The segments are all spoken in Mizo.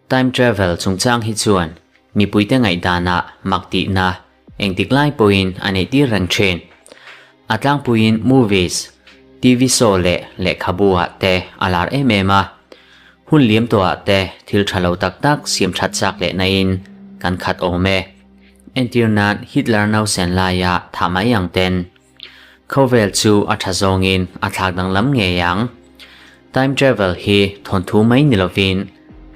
Time travel chungchang hi chuan mipuite ngaihdanah mak tihna engtik lai pawhin a neih tir reng thin. A tlangpuiin movies, TV show leh lehkhabu ah te a lar em em a. Hun liam tawhah te thil tha lo tak tak siam that chak leh na in kan khat awm e. Entir nan Hitler nausen laia thah mai ang ten. Khawvel chu a tha zawngin a thlak danglam ngei ang. Time travel hi thawnthu mai ni lovin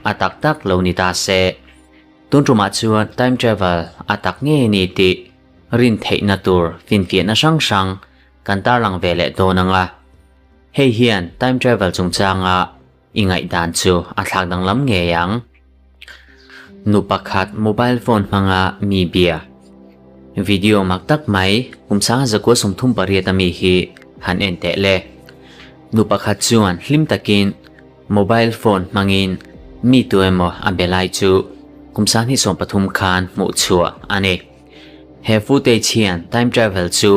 a tak tak lo ni ta se. Tun tumah chuan time travel a tak ngei a ni tih rin theihna tur finfiahna hrang hrang kan tarlang ve leh dawn ang a. Hei hian time travel chungchanga i ngaihdan chu a thlak danglam ngei ang. Nu pakhat mobile phone hmanga mi bia video mak tak mai kum sanga zakua 38 a mi hi han en teh le. Nu pakhat chuan hlim takin mobile phone hmangin mi tu emaw a be lai chu kum 2013 khan hmuh chhuah a ni. He footage hian time travel chu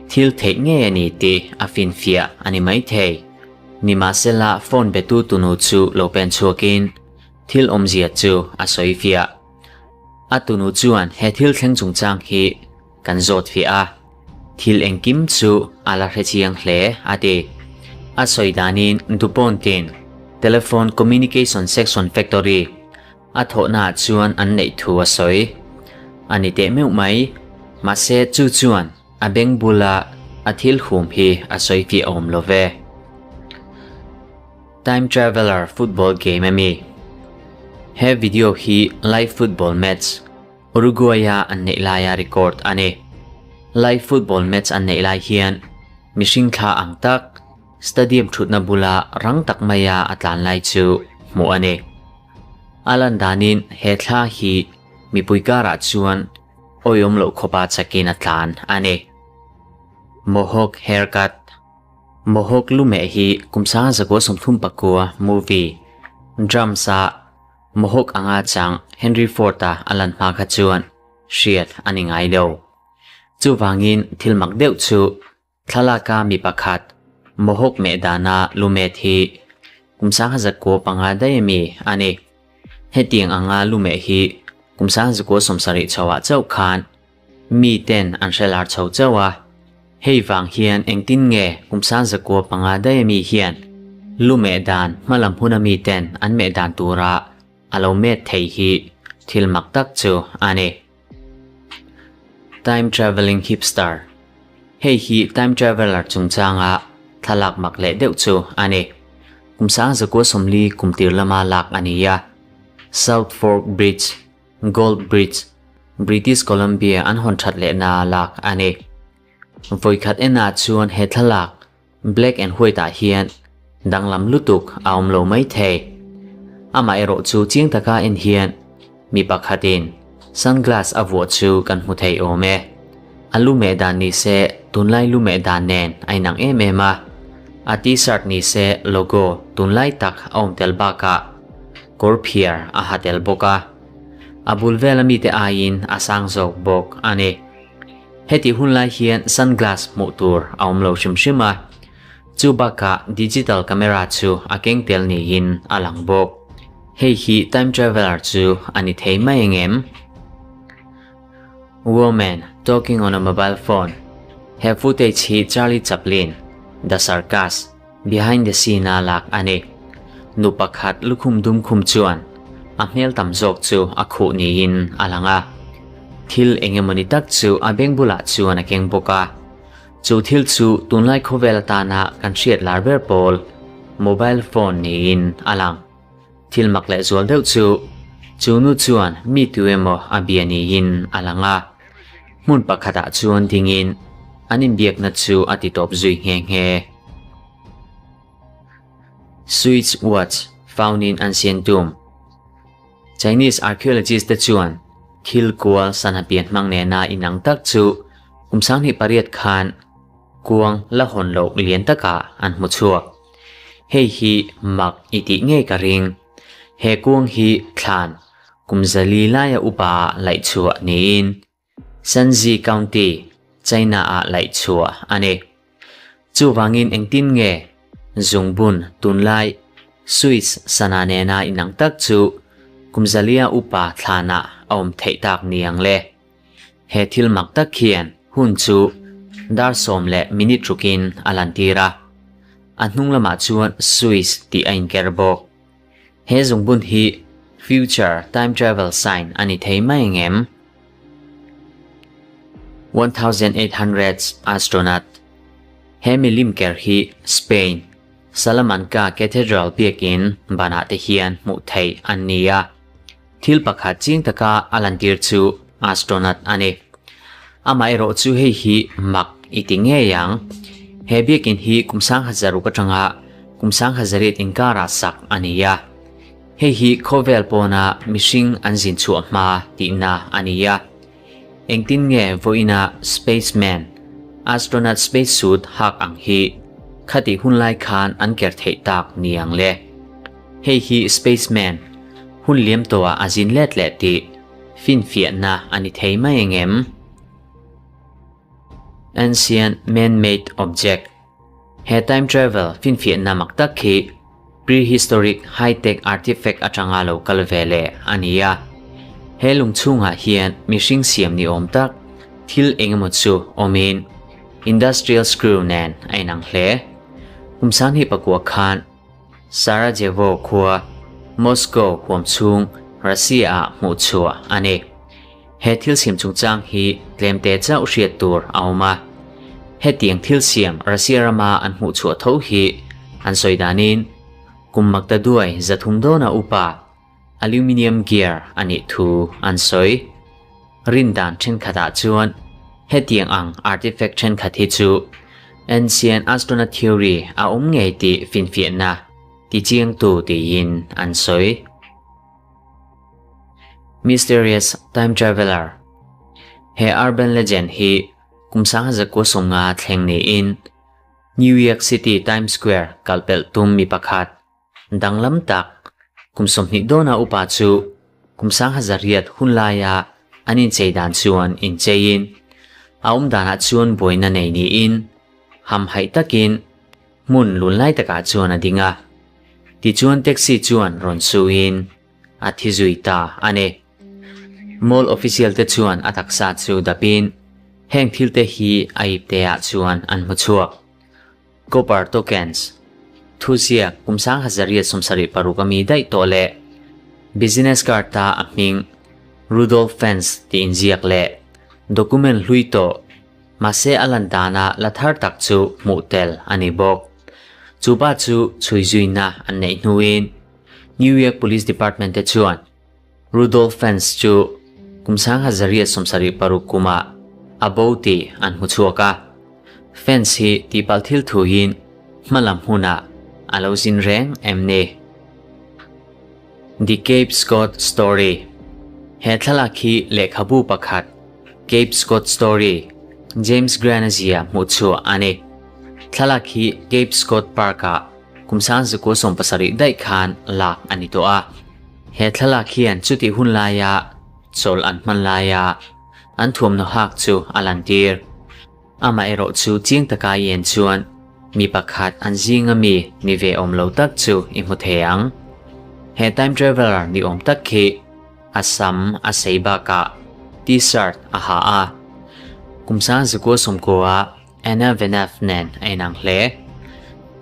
thil theih ngei a ni tih a finfiah a ni maithei. Nimahsela phone betu tunu chu lo pen chhuakin thil awmzia chu a sawi fiah. A tunu chuan he thil thleng chungchang hi kan zawt fiah a, thil engkim chu a la hre chiang hle a ti. A sawi danin Dupont-in Telephone Communication Section Factory a thawhnaah chuan an neih thu a sawi. A ni teh meuh mai, mahse chu chuan a beng bula a thil hum hi a sawi fiah awm lo ve. Time Traveller football game a mi? He video hi live football match Uruguay-a an neih laia record a ni. Live football match an neih lai hian mihring thla ang tak stadium thutna bula rang tak maia a tlan lai chu hmuh a ni. A lan danin he thla hi mipui karah chuan awihawm loh khawpa chakin a tlan a ni. Mohawk haircut. Mohawk lumeh hi kum 1939 movie Drums-a Mohawk anga chang Henry Ford-a a lan hma kha chuan hriat a ni ngai lo. Chuvangin thil mak deuh chu thlalaka mi pakhat Mohawk meh dana lumet hi kum 1905 daih ami a ni. Hetiang anga lumeh hi kum 1970 chhoah chauh khan Mi ten an hre lar chho chauh a, hei vang hian engtin nge kum 1905 daih ami hian lu meh dan hmalam huna mi ten an meh dan tura a lo met thei hi thil mak tak chu a ni. Time Travelling Hipster Hei hi time traveller chungchanga thlalak mak leh deuh chu a ni. Kum 1940 kum tir lama lak a ni a, South Fork Bridge, Gold Bridge, British Columbia an hawn that lehna lak a ni. Vawikhat enah chuan he thlalak black and white ah hian danglam lutuk a awm lo mai thei. Amaherawh chu chiang taka en hian mi pakhatin sunglass a vuah chu kan hmu thei awm e. A lu meh dan ni se tunlai lu meh dan nen a inang em em a. A t-shirt ni se logo tunlai tak a awm tel bakah kawr phiar a ha tel bawk a. A bul vela mite aiin a sang zawk bawk a ni. Heti hun lai hian sunglass hmuh tur a awm lo hrim hrim a, chu bakah digital camera chu a keng tel niin a lang bawk. Hei hi time traveller chu a ni thei mai engem? Woman talking on a mobile phone He footage hi Charlie Chaplin, The Circus, Behind the scene a lak a ni. Nu pakhat lukhum dum khum chuan a hmel tam zawk chu a khuh niin a lang a. Thil eng emawni tak chu a beng bulah chuan a keng bawk a. Chu thil chu tunlai khawvel atana kan hriat lar ber pawl mobile phone niin a lang. Thil mak leh zual deuh chu chu nu chuan mi tu emaw a bia niin a lang a. Hmun pakhatah chuan dingin an inbiakna chu a ti tawp zui nghe nghe. Switch watch found in ancient tomb. Chinese archaeologist te chuan thil kual sanha pian hmang nena inang tak chu kum 2008 khan kuang la hawn loh lian takah an hmu chhuak. Hei hi mak i tih ngei ka ring. He kuang hi thlan kum 400 laia upa ah laih chhuah niin Shanxi County, China ah laih chhuah a ni. Chuvangin engtin nge Zungbun tunlai Swiss sana nena inang tak chu kum zalia upa thlanah a awm theih tak ni ang le. He thil mak tak hian hun chu dar sawm leh minute rukin a lantir a. A hnung lamah chuan Swiss tih a inker bawk. He zungbun hi future time travel sign a ni thei mai ang em? 1800 Astronaut He milim ker hi Spain, Salamanca Cathedral biakin banah te hian hmuh theih an ni a. Thil pakhat chiang taka a lantir chu astronaut a ni. Amaherawh chu hei hi mak i ti ngei ang. He biakin hi kum sangha zaruk atanga kum sangha zariat inkarah sak a ni a. Hei hi khawvel pawna mihring an zin chhuah hma tihna a ni a. Engtin nge vawiina spaceman, astronaut space suit hak ang hi khatih hunlai khan an ker theih tak ni ang le? Hei hi spaceman hun liam tawhah a zin let leh tih finfiahna a ni thei mai engem? Ancient man-made object. He time travel finfiahna mak tak hi prehistoric high-tech artifact atanga lo kal ve leh a ni a. He lung chhungah hian mihring siam ni awm tak thil engemaw chu awmin industrial screw nen a inang hle. Kum sanghnih pakua khan Sarajevo khua, Moscow huam chhung Russia-ah hmuhchhuah a ni. He thil siam chungchang hi tlemte chauh hriat tur a awm a. Hetiang thil siam Russia rama an hmuh chhuah tho hi an sawi danin kum makta duai zathum dawna upa aluminium gear a nih thu an sawi. Rin dan thenkhatah chuan hetiang ang artifact thenkhat hi chu ancient astronaut theory a awm ngei tih finfiahna tichiangtu tiin an sawi. Mysterious Time Traveler He urban legend hi kum sangha zakua sawmnga thleng niin New York City Times Square kalpelh tum mi pakhat danglam tak kum 20 dawna upa chu kum sangha zariat hun laia an inchei dan chuan incheiin a awm danah chuan buaina nei niin hamhaih takin hmun lunlai takah chuan a ding a. Tichuan taxi chuan rawn suin a thi zui ta a ni. Mall official te chuan a taksa chu dapin heng thil te hi a ipte ah chuan an hmu chhuak. Copper tokens, thuziak kum 1876 a mi daih tawh leh business card a a hming Rudolph Fentz tih inziak leh document hlui tawh Mahse a lan dana la thar tak chu hmuh tel a ni bawk. Chu pa chu chhui zuina an neih hnuin New York Police Department te chuan Rudolph Fentz chu kum 1876 kumah a bo tih an hmu chhuak a. Fentz hi tihpalh thil thuin hmalam hunah a lo zin reng em ni? The Cape Scott Story He thlalak hi lehkhabu pakhat Cape Scott Story, James Grant-a zia hmuh chhuah a ni. Thlalak hi Cape Scott Park-ah kum 1970 17 daih khan lak a ni tawh a. He thlalak hian chutih hun laia chawlh an hman laia an thuamhnaw hak chu a lantir. Amaherawh chu chiang taka i en chuan mi pakhat an zinga mi ni ve awm lo tak chu i hmu thei ang. He time traveler ni awm tak khi a sam a sei bakah T-shirt a ha a. Kum 1990 a Anna Venaf nen a inang hle.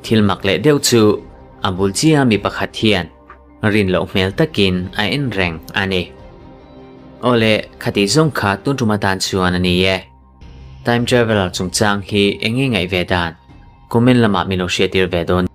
Thil mak leh deuh chu a bul chiah mi pakhat hian rin loh hmel takin a en reng a ni. Awle, khatih zawng kha tun tum atan chuan a ni e. Time traveler chungchang hi eng nge ngaih ve dan? Comment lamah min lo hriattir ve dawn.